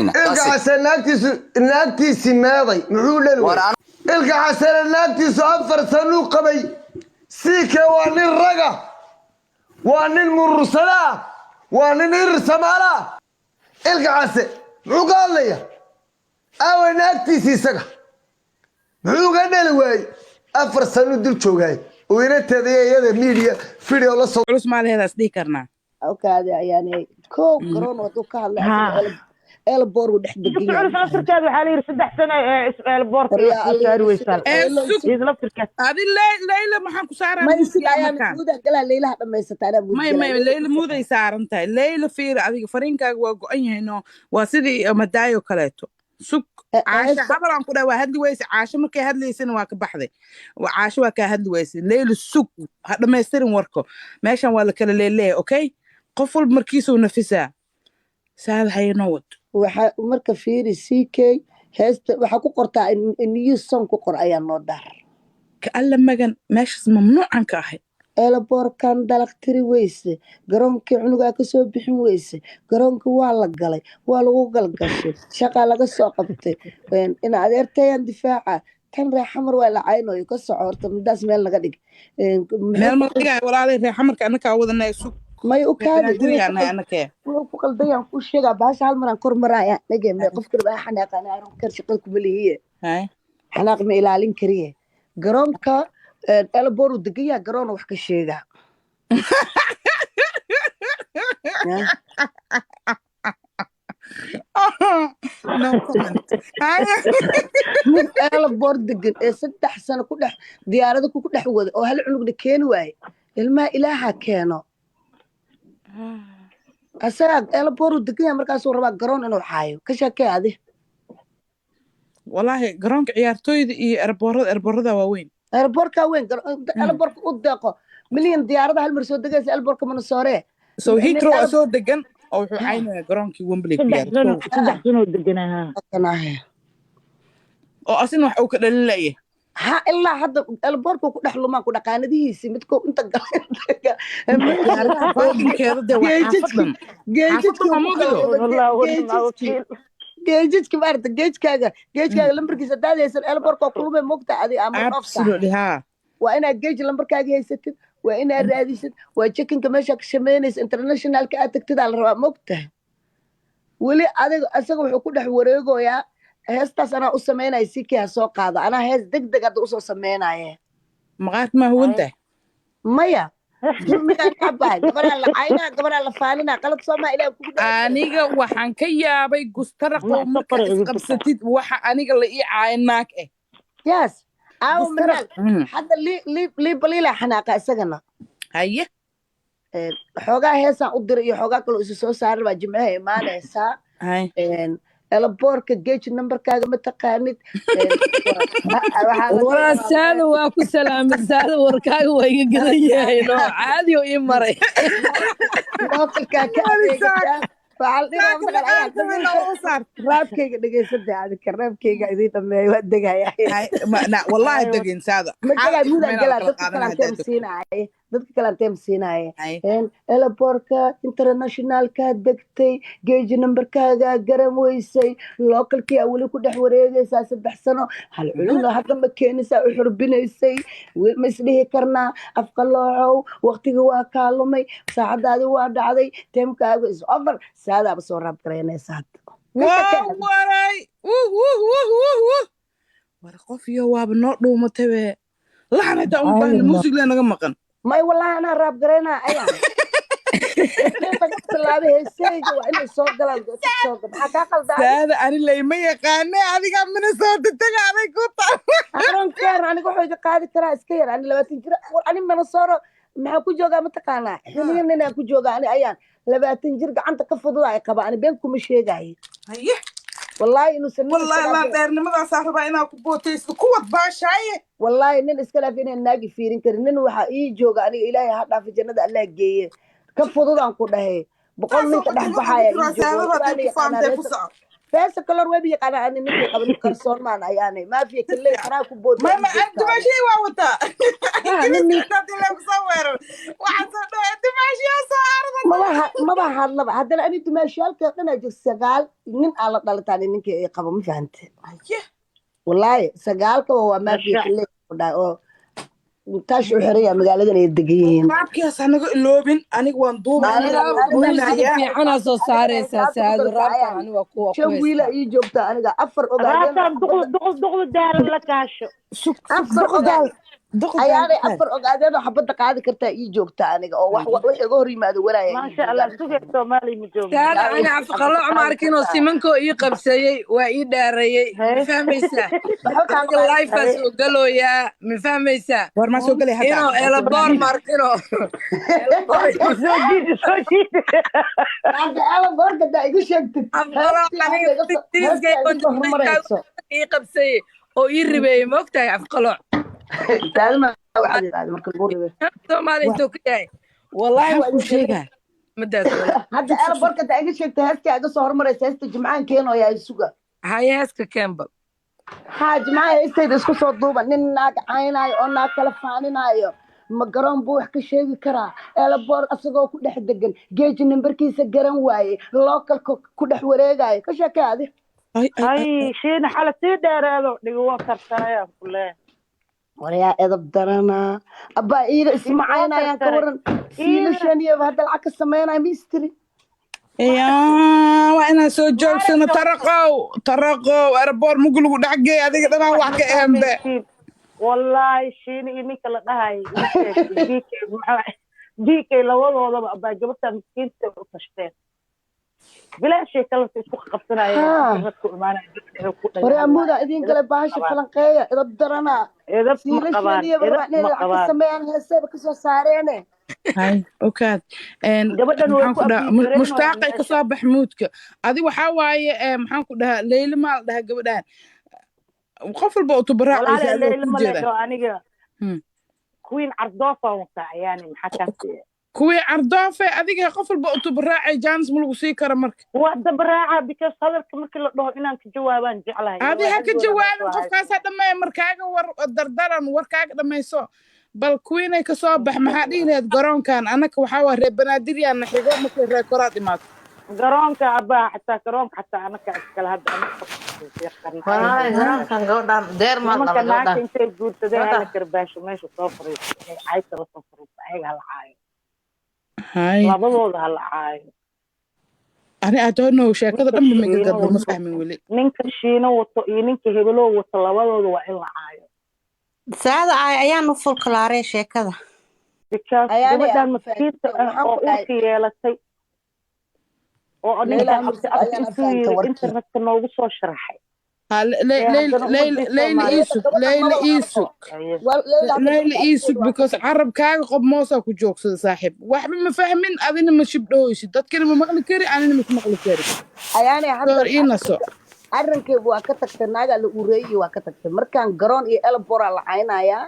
Ilka That's it. Xasan naagtiisu, naagtiisi meeday? Muxuu dhali War waayey? Ilka Xasane naagtiisu 4 sanuu qabay. Siike waa nin raga, waa nin murursada ah, waa nin irir samaala ah. Ilka Xase muxuu ka hadlaya? Aaway naagtiisi? Isaga muxuu ga dhali waayey? 4 sanuu dul joogaay oo inateeda iyo iyada media video la soo Culus maalaheedaas dhihi karnaa. Okaade ayaanay kow garoon waduu ka hadlay. Airport uu dhex degan Culus yahay. Laftirkeeda waxaa la yidhi 3 sano ee airportka Waryaa soo saari weysaa. Ee, sug. Iyada laftirkeeda. Adi Leyla maxaan ku saaraa? May Muud sida yaa ayaan markaan muuda galaa. Leylaha dhamaysata, anaa muud may galaa. May Leyla muuday saaran tahay. Leyla, fiiri, adiga fariinkaaga waa go-an yahay. No, waa sidii madaayo kaleeto. Sug, Caasha hadal aan ku dhahay waa hadli weyse. Caasho markay hadlaysana waa ka baxday. Caasho waa kaa hadli weyse. Leyla, sug, ha dhammaystirin warko. Meeshan waa la kala leeleeyahay. Okay, qof walba markiisuu nafisaa. Saada, haye, noo wad. Waxa marka fiiri, CK heesta waxaa ku qortaa new song ku qor ayaa noo dar. Ka Alla magan, meeshaas mamnuucan ka ahay. Airportkan dalaq tiri weyse, garoonkii cunugaa kasoo bixin weyse. Garoonka waa la galay, waa lagu galgashay, shaqaa laga soo qabtay. Ina adeertayaan difaaca tan reer Xamar waa la caynayo. Ka soco horta midaas, meel naga dhig. Meel ma dhigayo, walaalay. Reer Xamarka annakaa wadanay. Sug. May u kaadi. Banaadiriyaanahay annakee. Wuxuu ku qaldayaan kuu sheegaa. Bahasha hal maraan kor maraya dhage. Me qof kale baa xanaaqaan kar shaqada kuma lihiye. Hay. Xanaaq ma ilaalin kariye. Garoonka airport uu degan yahay, garoona wax ka sheegaa. Ya. No comment. Hay. Mid airport degan ee 3 sano ku dhex diyaarada ku dhex wada oo hal cunugna keeni waaye, ilmaha Ilaaha keeno. Asagaa airport uu degan yahay, markaasuu rabaa garoon inuu xaayo. Ka sheekee adi. Walaahi garoonka ciyaartooyda iyo airportada, airportada waaweyn. Airportka weyn, airportka u deeqo milyan diyaarada hal mar soo degaysa airportka Manasoore. So Heathrow waa soo degan oo wuxuu caynaya garoonkii Wembley ku saddex yaala. sano 3 sano deganaa, ha. Kanaahe. Oo asina wax uu ka dhalinlaya. Ha, ilaa hadda airportka ku dhex lumaan ku dhaqaanadihiisi midko inta galay. Diyaaradaha parkingkeeda dee waa xaafadan. Geejidki. Xaafadda ma mogido. Wallah, wallah, wakiil. Geejidki maarata, geejkaaga lambarkiisa hadaad haysan airportka waa kulumay, mogta adi ama dhoofta. Absolutely, ha. Waa inaad geej lambarkaaga haysatid, waa inaad raadisid, waa checkinka meesha ka samaynaysa, internationalka aad tagtidaa la rabaa, mogtahay. Weli adiga isaga wuxuu ku dhex wareegoyaa. Heestaas anaa u samaynaya, sikii ha soo qaado. Anaa hees deg deg hadda usoo samaynaye. Maqaarka maa huwantahay? Maya, dulmigaan cabahay. Gabaraa la caynaa, gabaraa la faalinaa, qalad soomaa? Ilaah kugu dhawaad. Aniga waxaan ka yaabay Gustaraqow Wax marka safar igu isqabsatid waxa aniga la ii caayo naag eh. Yes, aawo. Gustaraq. Manaal hadda lii baliila xanaaqa isagana. Haye. Xoogaa heesaan u diray iyo xoogaa kaloo isu soo saaran baa Jimcaha imaanaysaa. Hay. Airportka gate numberkaaga ma taqaanid. Waxaa laga Waa yaabaa Saado, waa ku salaamay Saado. Warkaaga waa iga gadan yahay, no caadi oo ii maray. Localkaa ka adeegataa waxaa la dhigaa Saaka maqal ayaa maqaarka meel loogu saar. Rapkayga dhegeysada, adika rapkayga idiin dhameeyo, waa degaya. Hay, wallaahi degin Saada. Ma degaa, Xaal iyo muudaan meel galaa. kala Dadka qaadanaya kalaan haddaad teem degto. siinaaye, dadka kalaan teem siinaaye. Hay. Airportka internationalkaa degtay, gate numberkaagaa garan weysay, localkii aa weli ku dhex wareegaysaa 3 sano, hal culuna hadda ma keenaysaa, u xurbinaysay. Ma isdhihi karnaa afqaloocow? Waqtiga waa kaa lumay, saacadaadi waa dhacday, timekaaga is over. Saadaaba soo rap garaynaysa hadda. Waa waray. Wuh, wuh, wuh, wuh, wuh. War qof iyo waaba noo dhuumatay be. Laxan hataa uma baahna, muusig lee naga maqan. May, wallahi anaa rap garaynaa ayaan laga bilaabay. Heeseyga waa inay soo galaan soo maxaa kaa qaldaa? Saada, ani layma yaqaane, adigaa Minnesota taga, aday ku taal. I don't care. Aniga wuxuu iga qaadi karaa iska yar. Ani 20 jir. War ani Minnesota maxaa ku joogaa mataqaanaa? Xiliyo ninaa ku joogaa. Ani ayaan 20 jir gacanta ka fududa ay qaba. Ani been kuma sheegayo. Haye. Wallaahi inuusan nin iska Wallaahi laan dhaafin. Dheernimadaasaa rabaa inaa ku bootaysto kuwad baashaaye. Wallaahi nin iska dhaaf inaan naagi fiirin karin. Nin waxaa ii jooga aniga, Ilaahay ha dhaafa, jannada Allah geeye, ka fududaan ku dhahay 100 Taasoo ninka dhex matalada baxaya ugu ii jiraa jooga. Saadada Waa hadday la ku yaqaanaa fahamtay ku reer soco. Feesa kalor webi yaqaana ani ninkii qaba nin qarsoon maan ayaanay maafiya kaley kanaa ku booda Ma ii ma joogta aniga. Dumaashiyi waa wataa. Haa, nin Ingiriiska intaad ilaa kusoo weerar waxaa soo dhawaa dumaashiyaa soo arda. Maba hadlaba haddana ani dumaashiyaalka dhan aa joog 9 nin aa la dhalataan ninkii ay qabo, ma fahante? Wallaahi sagaalkaba waa maafiya Masha kaley dhahay oo taash u xiraya magaaladan ay degan yihiin. Raabkiyaas hanaga iloobin, aniga waan duubaya. Aniga Muusiga Oynaya. fiicanaa soo aniga saaraysaa xisaabta ku Saado darta raabkan ayaan ani waa kuwa ku 5 wiila haystaa. ii joogta aniga 4 ogaadeen Raabtaan xabadda duqdu duqdu daalan la kaasho. Sug sug. 4 Duqdaal ogaad duqdaal ayaanay 4 ogaadeen oo xabadda qaadi kartaa ii joogta aniga oo wax iga hor yimaado walaaya ii Maasha Allah, joogaan. sugee Soomaaliya ma joogno. Saada Ayaanay ani xabadda afqalooc ma qaadi arkinoo kartaa. simankoo ii qabseeyey waa ii dhaareeyey, ma Hee. fahmaysaa? Waxba kaama Aniga qaadi lifea kartaa. soo galooyaa, ma fahmaysaa? War maa soo gelay hadda. Inuu elaboor ma arkino elaboor. Soo jiidi, soo jiidi. Hadda alan goorka daa igu sheegtid Afqalooc heestii hadda aniga iga soo ingiriiska heestaa iga soo hormarayso. ii qabseeyey oo ii ribeeyey, ma ogtahay afqalooc? Taadma waxaad yidhahda marka lagu ribe. Soomaaliya intuu ka yahay wallaahi Maxaan waa kuu iga sheegaa? madaas wallaahi. Hadda alan goorka daa iga sheegtay heestii iga soo hormaraysa, heesta jimcaan keenooyaa isuga. Haye, heeska Campbell. Haa, jimcaha heestayda isku soo duuba. Nin naag caynaayo oo naag kala faaninaayo ma garoon buu wax ka sheegi karaa? Eelaboor asagoo ku dhex degan geeji nambarkiisa garan waaye, lookalka ku dhex wareegaayo, ka sheekee adi. Ay ay ay. Ay, shiina xala sii dheereedo dhigo waa kartaraya ku leeyahay. Waryaa edab daranaa abbaa iiga isma Shiina waa caynayaan ka kartaray. waran. Iidana Siilashaniyaba hadda lacag ka sameynaya mistri. Yaa, waa inaan soo joogsano. Maaragta Taraqow taraqow, eraboor mugulugu dhexgeey adiga dhanaan wax wax ma ka ehenbe. fahmaysiin. Wallaahi shiina iyo ninka la dhahay ii sheeg DK, maxaa DK, labadoodaba abaa gabadha miskiinta u tashteen bilaashay kalarka isku qabsanayeen. Haa. Internet ku imaanaya gabadha ku Waryaa dhagaxaya. muda idin gale bahasha Qabaan. falanqeeya, edab daranaa. Edab ma qabaan. Siilashaniyaba Edab rabaa inay ma lacag ka qabaan. sameeyaan, heeseeba kasoo saareene. Hay okaad Gabadhan way maxaan ku ku dhahaa abuse gareynayaan mushtaaqay meesha. Kasoo bax muudka adi. Waxaa waaye maxaan ku dhahaa, Leyla maa la dhahaa gabadhaan, qof walba oo tubaraacaysa Walaalahay adigoo Leyla ku ma jeeda. leedho aniga. Queen Cardoofa wataa ayaani maxaa kaas. Kuwii cardoofe adiga qof walba oo tubaraacay jaanis ma lagu sii karo marka. Waa dabaraaca because hadalka markii la dhaho inaan ka jawaabaan jeclahay. Adi waa ha ka hadalkooda meesha jawaabin. waa haysa. Qofkaasaa dhammeeya markaaga war dardaran warkaaga dhammayso. Bal kuwiinay kasoo bax, maxaa dhihi lahayd garoonkan? Annaka waxaa waa reer Banaadiryaana xigo markay reer koraad imaato. Garoonka abaa xataa garoonka xataa anaka iskale hadda anaka. Walahi garoonkan gabadhan deer maa Nimanka qaba naagta gabadhan. intay guursadeen Gabadhan. hala karbaasho meesha soo fariisto inay cayta la soo fariisto, ayaga hala caayo. Hay. Labadooda hala caayo. Ani I don't know, sheekada Ninka dhanba ma iga shiino gadno, ma wato fahmin weli. Ninka shiino wato iyo ninka hebeloo wato labadooda waa in la caayo. Saada ay ayaan u folklaaray sheekada. Because Ayaanay gabadhan aan maskiinta fahamtay ah waxaan oo ku dhahay urka yeelatay oo Leyla ninkan Mursal abti abti ayaan intuu fahamtay yiri warkii. Internetka noogu soo sharaxay. Ha Ee haddana Leyla ummadii Leyla Soomaaliyeed iisug. Gabadhan Leyla maba la arko. iisug. Haye. Leyla hadda Leyla gabadha iisug agteeda waa ka because tagtay. Carabkaaga qob moosaa ku joogsada saaxiib, waxba ma fahmin, adina ma shibdhooysid, dadkana ma maqli kari, anina ma ku maqli kari. Ayaanay hadda Soor ii naso. Arrinkaygu waa ka tagtay, naagaa la ureeyey waa ka tagtay. Markaan garoon iyo elbora la caynayaa.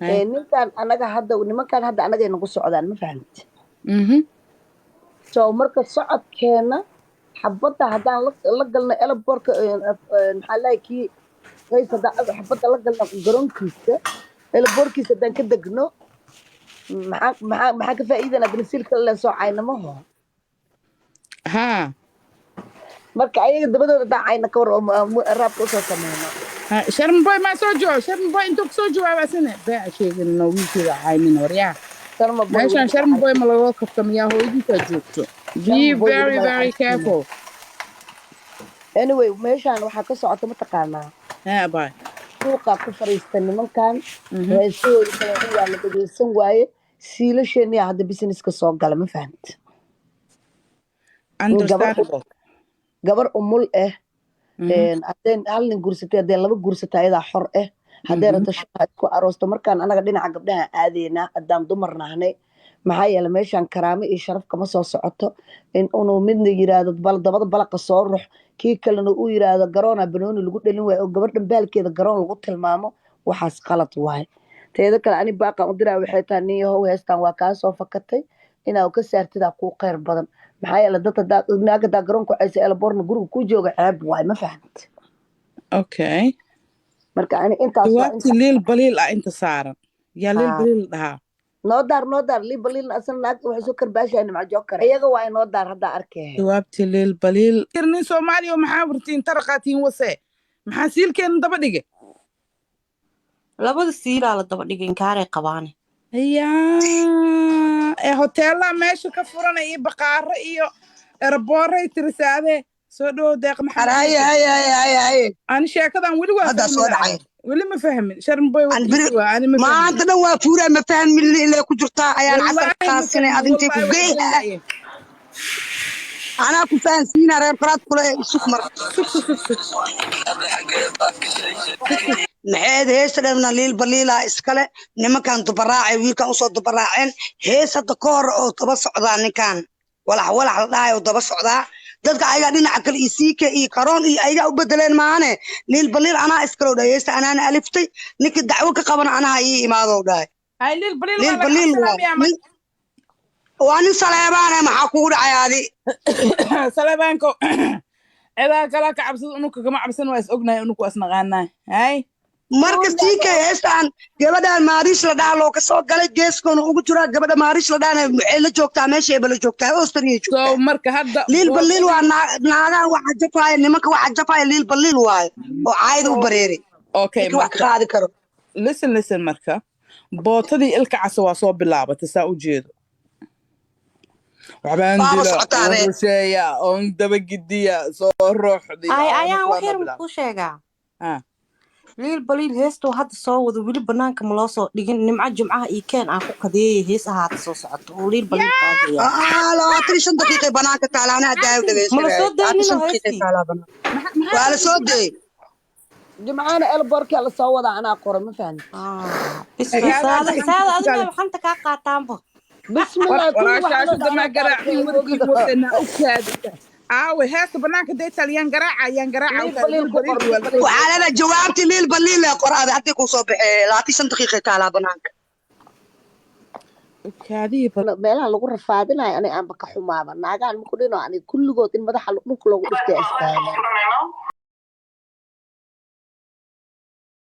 Hay. Ee, ninkan anaga hadda nimankan hadda anagay nagu socdaan, ma fahamti? So marka socodkeena xabadda haddaan la galno elaborka, maxaa lahay kii qays, haddaan xabadda la galno garoonkiisa elaborkiisa haddaan ka degno, maxaa ka faa'iidanaa bensiil kale leen soo caynamaho. Haa. Marka ayaga dabadooda haddaan cayna ka war oo raabka usoo sameyno. Ha, Sharma Boy maa soo jawaab? Sharma Boy intuu kasoo jawaaba asina beeca sheegin wiilkeeda caynina waryaa. Sharma Boy meeshaan weli Sharma Boy ma lagoo kaftamayaa? Hooyadiisaa joogto. Be Sharma Boy weli very mala very caysiino. careful. Anyway, meeshaan waxaa ka socota mataqaanaa? Ha bye. Suuqaa ku fariista nimankan heesahooda kale dhan waa la dhegeysan waaye, siilasheeniyaa hadda businesska soo gala, ma fahamti? Gabar Understandable. Gabar umul ah haddeen hal nin guursatay, haddeen laba guursatay, ayadaa xor ah. Haddee rabto shaha isku aroosto. Markaan anaga dhinaca gabdhaha aadeynaa haddaan dumar nahnay, maxaa yeele meeshaan karaamo iyo sharaf kama soo socoto in unuu midna yiraahdo bal dabada balaqa soo rux, kii kalena uu yiraahdo garoona banooni lagu dhalin waayo oo gabadhan baalkeeda garoon lagu tilmaamo. Waxaas qalad waaye. Teeda kale ani baaqan u diraa waxay tahay, nin yahow, heestan waa kaa soo fakatay. Inaa ka saartidaa kuu kheyr badan, maxaa yeele dad hadaa naag hadaa garoonku caysa, airportna guriga kuu jooga, ceeb waay, ma fahamti? Okay. Marka ani intaas waa Jawaabtii inta. Liil Baliil ah inta saaran yaa Liil Haa. Baliil dhahaa. Noo daar, noo daar. Liil Baliilna asna naagta waxay soo karbaashahay Nimca Jookar, iyaga waa inoo daar haddaa arkay. Jawaabtii Liil Baliil. Nin Soomaaliya oo maxaa wartiin taraqaatiin wase, maxaa siilkeena daba dhigay? Labada siilaa la daba dhigay, inkaaray qabaane. Ayaa ee hoteelaha meesha ka furanay iyo baqaaro iyo airporray tirisaadee. Soo dhawow, Deeq Maxamed. Haye, haye, haye, haye, haye. Ani sheekadan weli waa Haddaa fahmi soo lahay. dhacay. Weli ma fahmin, Sharmboy. Aan beri Warkiisa waa ani ma fahmin. Maanta dhan waa fuuraa, ma fahmin ilay ku jirtaa ayaan Wallaahi ma casarkaasina fahmin. Adintay ku Wallaahi waa geeha. fahmaya. Anaa ku fahansiinaa, reer faraad kule, isug mar. Sug, sug, sug, sug. Maxeed heesta dhanna Liil Baliilaa iskale. Nimankan dubaraacay, wiilkan usoo dubaraaceen hees hadda ka hor oo daba socdaa ninkan walax walax la dhahayo daba socdaa. Dadka ayagaa dhinaca kale iyo siike iyo karoon iyo ayagaa u bedeleen maahane. Liil Baliil anaa iskale dhahay, heesta anaana aliftay, ninkii dacwo ka qabana anaha ii imaadou dhahay. Hay, Liil Baliil Liil waa laga Baliil cabsanaa waa miyaa marka? Waa nin Saleebaane, maxaa kugu dhacay adi? Saleebaanko cidaa kalaa ka cabsada, unuka kama cabsan, waa is ognahay, unuku waa isnaqaanaa. Hay. Marka siika heestaan gabadhaan Maariish la dhaha loo kasoo galay, geeskoona ugu jiraa. Gabadha Maariish la dhahana waxay la joogtaa meesha eeba la joogtaa, Austriya So joogtaa. marka hadda Liil Baliil waa naagahan waxa jafaaya, nimanka waxa jafaaya Liil Baliil waaye oo caayada u bareeray. Okay. Ninka wax ka Marka qaadi karo. Listen, listen, marka bootadii Ilka Casa waa soo bilaabatay, saa u jeedo waxbaan Waaba dila socotaa oon be. rusheeya oon dabagidiya soo ruuxdi Ay oo ayaan marka wax waa noo yar bilaabay. Kuu sheegaa. Ah. Liil Baliil heestuu hadda soo wado weli banaanka ma loo soo dhigin. Nimco Jimcaha iyo keen aan ku kadeeyay hees ahaata soo socoto oo Liil Baliil qaadaya. 25 daqiiqay banaanka taala, anaa daayo. Ma la Dhegeysanaya soo 25 dayninoo daqiiqay heestii? taalaa banaanka, waa la soo dayey. Jimcaana airportkaa lasoo wadaa, anaa qoray, ma fahamti? Bismillah. Saada Saada saada, adiga waxanta kaa qaataanba. Bismillah, kulli waxaa Walaashaasha loo damaa dhahaa garaacin warkiin wadanaa u kaadita. Aawe heesta banaanka daytal? Yaan garaaca, yaan garaaca? Liil U kaadi. Baliil Liil ku qor. Baliil Liil waa la Baliil. Waxaa leedahay jawaabtii Liil Baliil ee qoraada haddii kuu soo baxee, 25 daqiiqay taalaa banaanka. U kaadii bal. Meelaha lagu rafaadinayo aniga aanba ka xumaaba naagahan maku dhino, aniga kulligood in madaxa dhulka loogu dhiftay istaagaan.